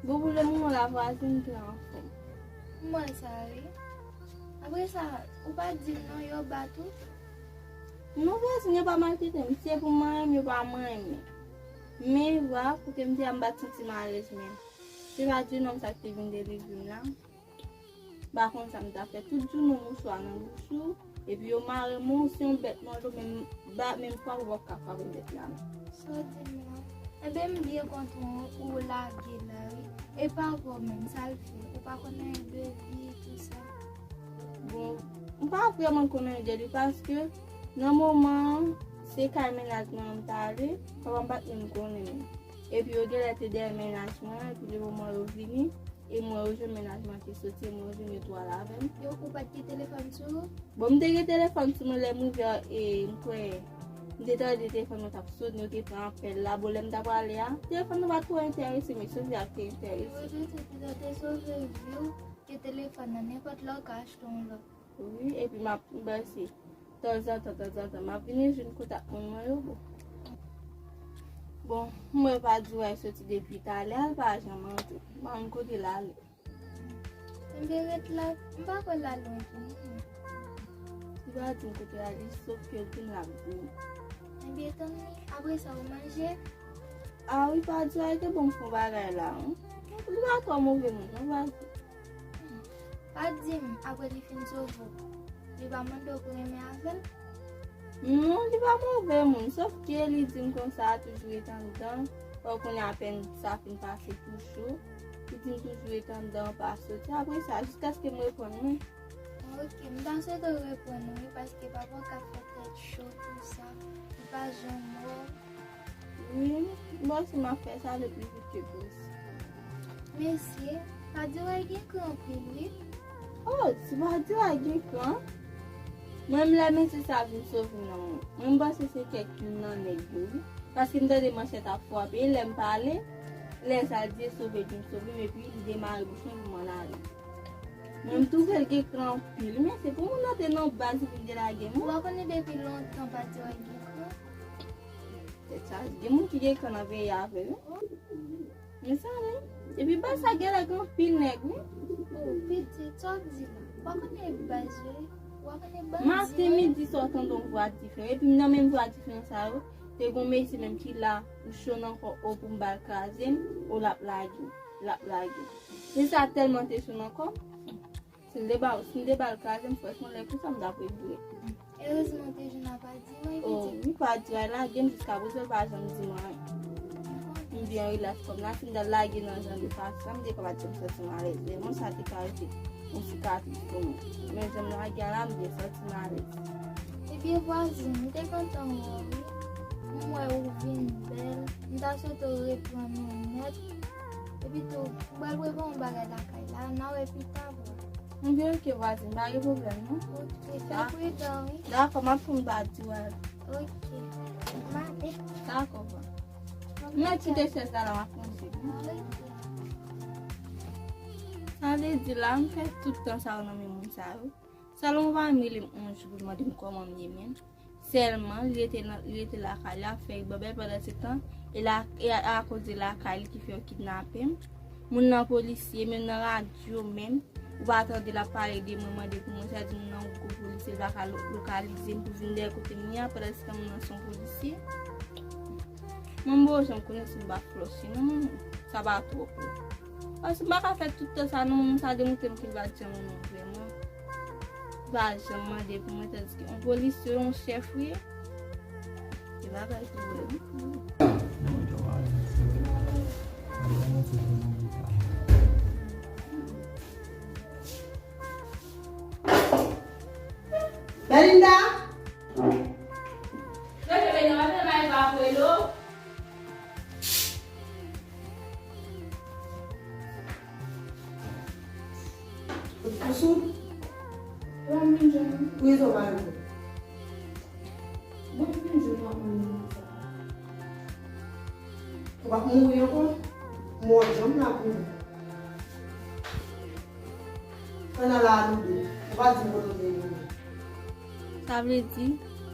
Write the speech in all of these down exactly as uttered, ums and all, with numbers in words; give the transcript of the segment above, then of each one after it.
Bon, pou le moman, la vwazin te anfòm. M wè sa, wi. Apre sa, ou pa di m non, yo bat ou? Non, vwazin yo pa maltrete m. Si se pou manyen m, yo pa manyen m. Men, vwa, kote m te a, m pa t santi m alèz menm. Se pa di nonm sa ki te vin delivre m la. M pa konn sa m ta fè. Tout jounen mouchwa nan bouch ou, epi yo mare m, ou se yon bèt manje, menm ba, menm fwa ou p ap ka frape bèt la non. Sa w di m la. Enben, m byen kontan ou lage la, wi. E pa vre menm, sa l fè? Ou pa konn anyen de li, tou sa? Bon, m pa vrèman konn anyen de li, paske nan moman an, se kay mennaj mwen an m t ale, papa m pa t menm konnen menm. Epi yo genlè te dèyè mennaj mwen an, epi le moman yo vini, e mwen yo jwenn mennaj mwen te soti, e mwen yo jwenn yo tou al avè m. Yo, ou pa t gen telefòn sou ou? Bon, m te gen telefòn sou mwen lè m rive, e m kwè, m te tande telefòn mwen t ap sone, yo te pran apèl la. Bon, lè m t ap prale a, telefòn nan pa t twò enterese m, e Sofia k te enterese. Yo te, te, te sove vi w, ke telefòn nan, nenpòt lè w ka achte yon lòt. Wi, epi m ap, m panse, tanzantan, tanzantan, m ap vini jwenn kontak moun mwen yo, bon. Bon, m wè Padiway soti depi talè, l pa janm antre. M pa konn kote l ale. Enben, ret la, m pa kwè l al lwen tou non. Li pa di m kote l ale, sòf ke l vin la gwo. Enben, tann wi, apre sa, ou manje? A wi, Padiway te ban m fè yon bagay la, wi. Li pa twò move moun, non, Padiway. Pa di m, apre li fin sove w, li pa mande w pou renmen avè l? Non, li pa move moun, sòf ke li di m konsa, toujou ret anndan. Fò kounye a apèn sa fin pase tou cho. Li di m toujou ret anndan, pa soti. Apre sa, jiskaske m reprann mwen. Ok, m ta swete w reprann ou, wi, paske papa w ka fè tèt cho, tou sa. Li pa janm wè w. Wi, m panse m ap fè sa le pli vit ke posib. Mesye, Padiway gen kran anpil, wi. Oh, si Padiway gen kran? Mwen menm lè mesye sa vin sove m nan, mwen m panse se kèk youn nan nèg yo, wi. Paske m tande manchèt ap frape, lè m pale, lè sa l di e sove vin sove m, epi li demare bouch mwen pou m al ale. Mwen m twouve l gen kran anpil, men se pou moun nan te nan baz li vin delage m. Ou pa konnen depi lontan Padiway gen kran? Tèt chaje. Gen moun ki gen kran nan veye avè l, wi. Mezanmi. Epi baz sa genlè gen anpil nèg, wi. Oh, pitit, sa w di la? Ou pa konnen baz yo, wi. Ou pa konnen bandi yo, wi. Maten, midi, swa w tande yon vwa diferan. Epi nan menm vwa diferan sa yo, te gon mesye menm ki la, ou cho nan kò, o pou m ba l kraze m, o l ap lage, l ap lage. Men sa tèlman te cho nan kò m. Si l te ba, si l te ba l kraze m, frèchman, lè konsa m t ap regrèt. Erezman w te jwenn a Padiway, wi, pitit. Oh, wi, Padiway lage m jiska prezan, l pa janm di mwen anyen. M byen rilaks kòm la, si m t al lage nan jan de fason sa, m te kapab di m santi m alèz. Men bon, sa te ka rete yon sikatris pou mwen. Men jan m lage a la, m byen santi m alèz. Ebyen, vwazin, m te kontan wè w, wi. M wè ou vin bèl. M ta swete w reprann ou nèt. Epi tou, m pral prepare yon bagay lakay la, n a wè pita, vwa. Ebyen, ok, vwazin, pa gen pwoblèm, non. Ok, fè pridan, wi. Dakò, m ap pran Padiway. Ok. M ale. Dakò, vwa. M mèt kite chèz la, la, m ap manje. Ok. Sa vle di la, m fè tout tan sa yo nan men moun sa yo. Salon pa m rele m yon jou pou l mande m kòman m ye menm. Sèlman, li rete nan, li rete lakay li ap fè bòbèl pandan se tan, e la, e a, akoz de lakay li ki fè yo kidnape m. Moun nan polisye, menm nan radyo menm, ou pa tande l ap pale de mwen, mande pou mwen, sa di moun nan yon gwo polisye, li pa ka lo-, lokalize m pou vin dèyè kote m ye a, pandan se tan moun nan se yon polisye. Mwen m poko janm konnen si m pa flòche non, sa pa twòp non. Paske m pa ka fè tout tan sa non, moun sa demontre m ke l pa t janm renmen m vrèman. Li pa janm mande pou mwen, tandiske yon polisye, yon chèf wi. Se bagay ki vre wi. Belinda! Rete Belinda, pa fè bay pa vre lo. Ou sou? Ou pa vin jwenn mwen? Pou rezon pa vin. Mwen vin jwenn w ap mande mwen sa. Ou p ap mouri ankò? M wè w janm la pou mwen. Ann al la nou de. Ou pa di m kote w te ye. Sa vle di,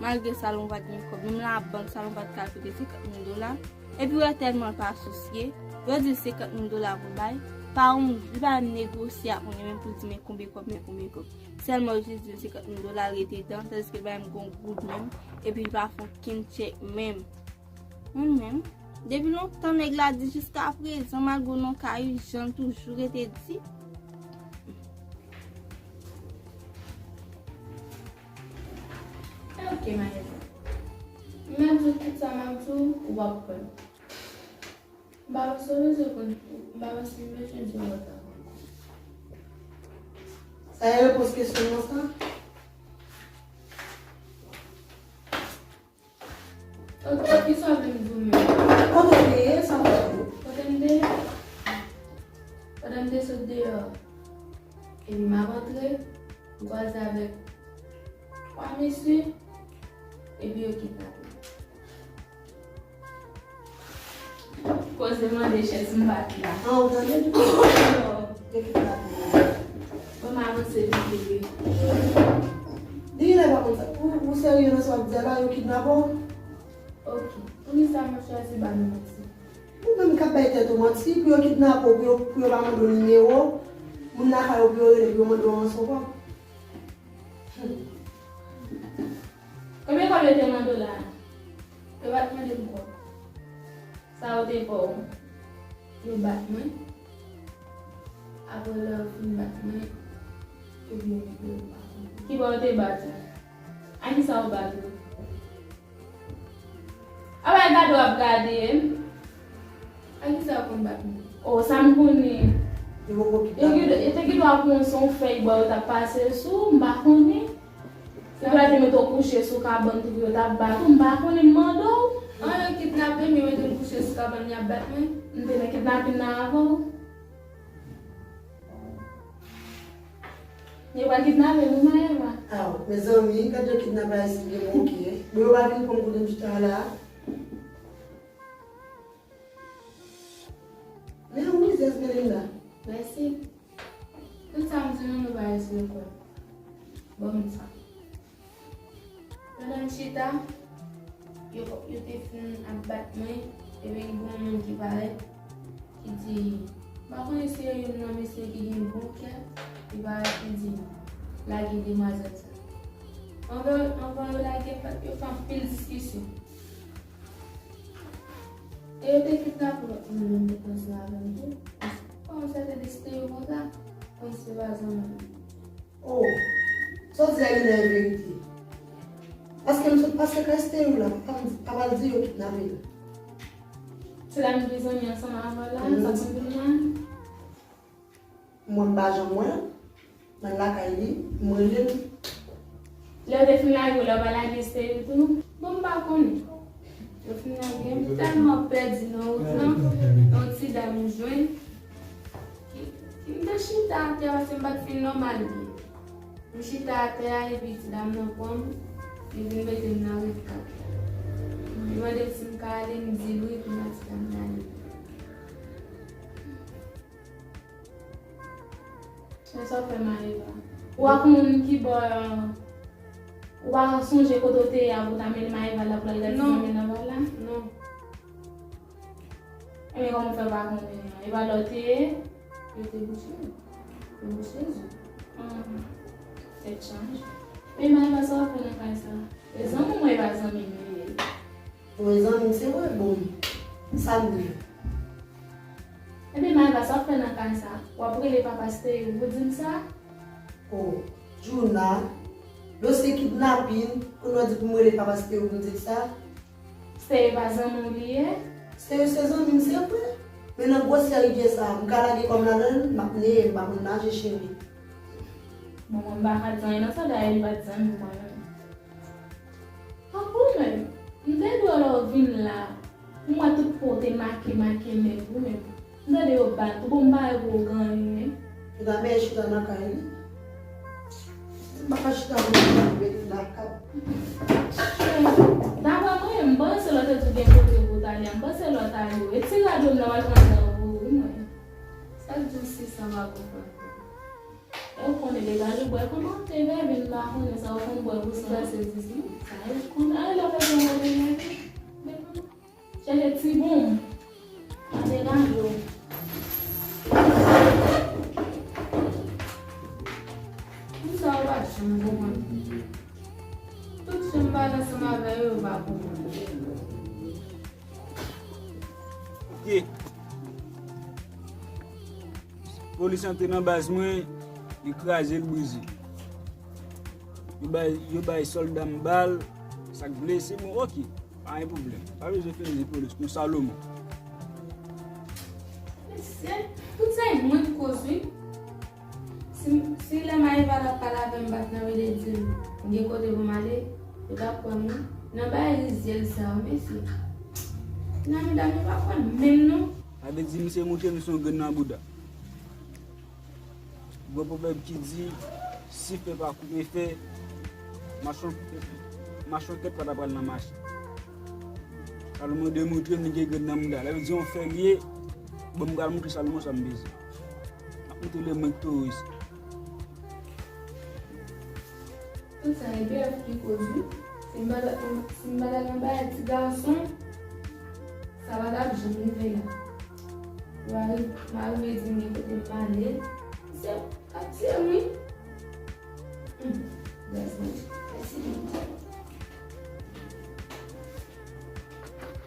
malgre Salon pa t gen kòb, menm labank Salon pa t ka prete senkant mil dola, epi w wè tèlman l pa sousye, Yo di l senkant mil dola pou l bay. Pawon m, li pa menm negosye ak mwen menm pou l di men konbyen kòb, men konbyen kòb. Sèlman yo jis di l senkant mil dola, l rete dan, tandiske l pa menm gon goud menm, epi l pa fè okenn tchèk menm. Mwen menm, depi lontan nèg la di jiska prezan, malgre non ka ijan, l toujou rete di. Ok, Maëva. M ap di w tout sa m ap di w, ou p ap kwè m. M pa panse w bezwen konn, m pa panse m bezwen di w lòt ankò. Sa e repons kesyon mwen sa? Ok, kisa w vle m di w menm? Kote w te ye, sa w te fè? Kote m te ye? Pandan m te sot deyò, epi m ap antre, m kwaze avèk twa mesye, epi yo kidnape m. Koze mande chèz m bat la. An, ou tande? Yo kidnape m. Bon, m avanse vit vit wi. Li genlè pa konn sa. Ou, ou serye nan sa w ap di a la, yo kidnape w? Ok. Poukisa mwen chwazi ba nou manti? Ou menm k ap bay tèt ou manti, pou yo kidnape w, pou yo, pou yo pa mande w nimewo moun lakay ou, pou yo rele, pou yo mande w ranson kòb. Konbyen kòb yo te mande w la? Yo pa t mande m kòb. Sa yo te fè w? Yo bat mwen. Apre lè yo fin bat mwen, yo vin mete yo pa konn. Kibò yo te bat ou? A kisa yo bat ou? Apa e gade w ap gade m? A kisa yo konn bat mwen? O, sa m konnen. Yo poko kidnape w. Yo gen, yo te gen dwa pran w se yon fèy bwa yo t ap pase sou, m pa konnen. Yo ta te mete w kouche sou kabann tou pou yo ta bat ou, m pa konnen, m mande w. An, yo kidnape m, yo mete m kouche sou kabann, y ap bat mwen. M te nan kidnapin nan avè w. Yo pral kidnape nou, Maëva. Aw, mezanmi, gad yon kidnapay si gen bouke. Bon, yo pa vin pran m kote m chita la. Men yon rizèz Melinda. Mèsi. Tout sa m di nou, nou pa eseye kwè. Ban m sa. Pandan m chita, yo, yo te fin ap bat mwen, epi gen yon moun ki parèt, ki di, m pa konnen si se youn nan mesye ki gen bon kè, ki parèt, ki di, lage demwazèl sa. Anvan, anvan yo lage l, yo fè anpil diskisyon. E yo te kidnape lòt moun nan te panse avè m tou. Kòman sa te deside yo konsa? Kòm se pa zanmi m. Oh, sa w di a genlè e verite. Paske m sot pase kay Stéril la, papa m di, papa l di yo kidnape l. Se la m vin zanmi ansanm avè l la, sa konn vin la. Mwen m pa janm wè l nan lakay li, m rele l. Lè yo te fin lage w la, yo pa lage Stéril tou? Bon, m pa konnen. Yo fin lage m, m tèlman pèdi nan wout lan, yon ti dam m jwenn. Ki, ki m te chita atè a, paske m pa t fin nòmal byen. M chita atè a, epi ti dam nan pran m, li vin mete m nan red kat. Li mande m si m ka ale, m di l wi, kounye a ti dam nan ale. Men sa w fè Maëva? Ou pa konn kibò, ou pa sonje kote w te ye a pou w ta mennen Maëva la pou l al gade zanmi l anba la? Non. Ebyen, kòman w fè pa konnen an? E pa la w te ye? Yo te bouche m. Yo bouche zye. Ah, tèt chaje. Men Maëva, sa w ap fè nan kay sa? E zanmi mwen, e pa zanmi m li ye. Bon, e zanmi m, se vre, bon, sa m di. Ebyen, Maëva, sa w ap fè nan kay sa? W ap rele papa Stéril pou di l sa? Oh, Djouna, dosye kidnapin, kounye a w di pou m rele papa Stéril pou m di l sa? Stéril pa zanmi w li ye? Stéril se zanmi m, se vre. Men nan gwosè rivyè sa, m ka lage kò m ladan l, m ap neye, m pa konn naje, cheri. Bon, mwen m pa ka di anyen nan sa, dayè li pa t zanmi m mwen menm. Tankou menm, m te dwe lè w vin la, m wè tout po w te make, make nèg ou menm. M tande yo bat ou, bon, m pa wè pou w gen anyen. Yo ta bèy chita nan kay li. M pa ka chita pou m ta bèy la kap. Daprè mwen, m panse lè w te di w gen kote pou w t ale a, m panse lè w t ale wi. E ti rad ou nan w al pran nan ou wi mwen. Sa k di w sis lan pa konprann? E w konnen degaje w bwè kòman te bebe m pa konnen sa w konn bwè pou sa. Sa se dis lan. Sa yo konn ale lè w fè yon bebe. Chèche ti bonm. Pa degaje w. M konprann. Tout jan m pale ansanm avè yo, yo pa konprann. Ok. Polis antre nan baz mwen, li kraze, li brize. Yo bay, yo bay sòlda m bal, sa k blese, bon, ok. Pa gen pwoblèm. Pa bezwen fè di polis, nou Salomon. Mesye, tout sa e mwen k koz, wi. Si, si lè Maïva t ap pale avè m, m pa t nan rele di l m gen kote pou m ale, yo t ap kwè m, wi. Nan bagay rizyèz sa yo, mesye. Nan medam, yo pa kwè m menm, non. Sa vle di, misye montre nou se yon grenn nan bouda. Gon pwovèb ki di, si fè pa koupe fè, machon, machon kèt pa ta pral nan mache. Salomon demontre m li gen grenn nan mouda. Sa vle di, yon fè l ye, bon, m pral montre Salomon sa m bezwen. M ap montre l mwen k toris. Tout sa e bèf ki koz wi. Si m pa ta, si m pa ta gen bagay ti gason, sa pa t ap janm rive la. Mari, mari m di m gen kote m ale. Se ap tiye m wi. Hmm. Gason.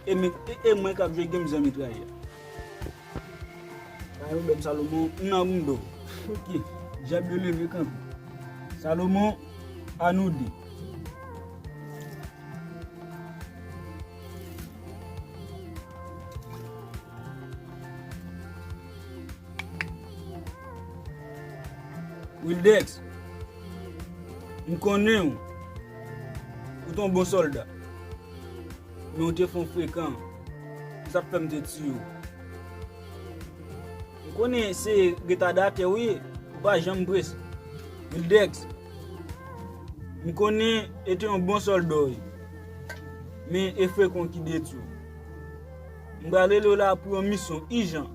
E men, e, e mwen k ap jwe game zanmi trayi a. Kay Robert Salomon, m nan woum do. Ki? Dyab yo leve kanpe. Salomon, a nou de. Wildex, m konnen w, ou t on bon sòlda. Men w te fon frekan. Se sa k fè m te tiye w. M konnen se retadatè w ye, ou pa janm prese. Wildex, m konnen e te yon bon sòlda w ye. Men e frekan w ki detwi w. M pral rele w la pou yon misyon ijan.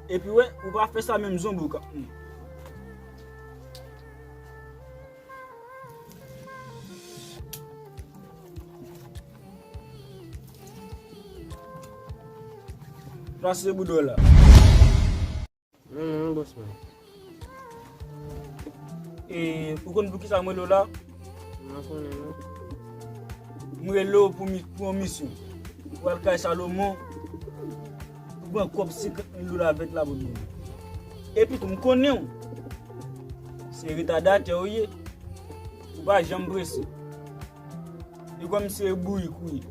Epi wè, ou pa fè sa menm zonbi w k ap mouri. Pase bouda w la. Non, non, non, bòs mwen. E, ou konn poukisa m rele w la? M pa konnen, non. M rele w pou mi-, pou yon misyon. Ou al kay Salomon, ou pran kòb senkant mil dola vèt la pou nou. Epi tou, m konnen w. Se retadatè w ye. Ou pa janm prese. E kòmsi e bourik ou ye.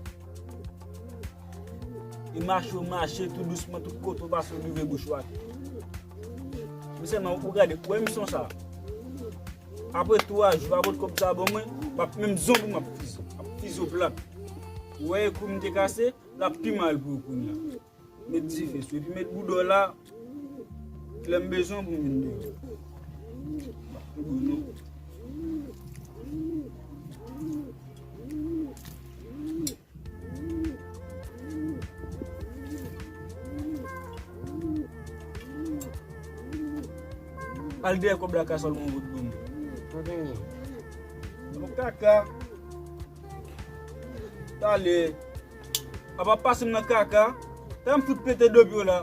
E mache w mache tou dousman, tout kote w pase w louvri bouch ou atè. Men sèlman ou gade, ou wè misyon sa a. Apre twa jou, pa pot kòb sa ban mwen, m ap menm zonbi m ap fize, m ap fize w plat. Ou wè kou m te kase, l ap pi mal pou ou kounye a. Met dife sou, epi met bouda w la, lè m bezwen w pou m vin deyò. M ap pi bon non. Al dèyè kòb la ka sòl mwen vout bon. Kote m ye? Nan kaka. Talè. A pa pase m nan kaka. Tan m fout pete do pye w la.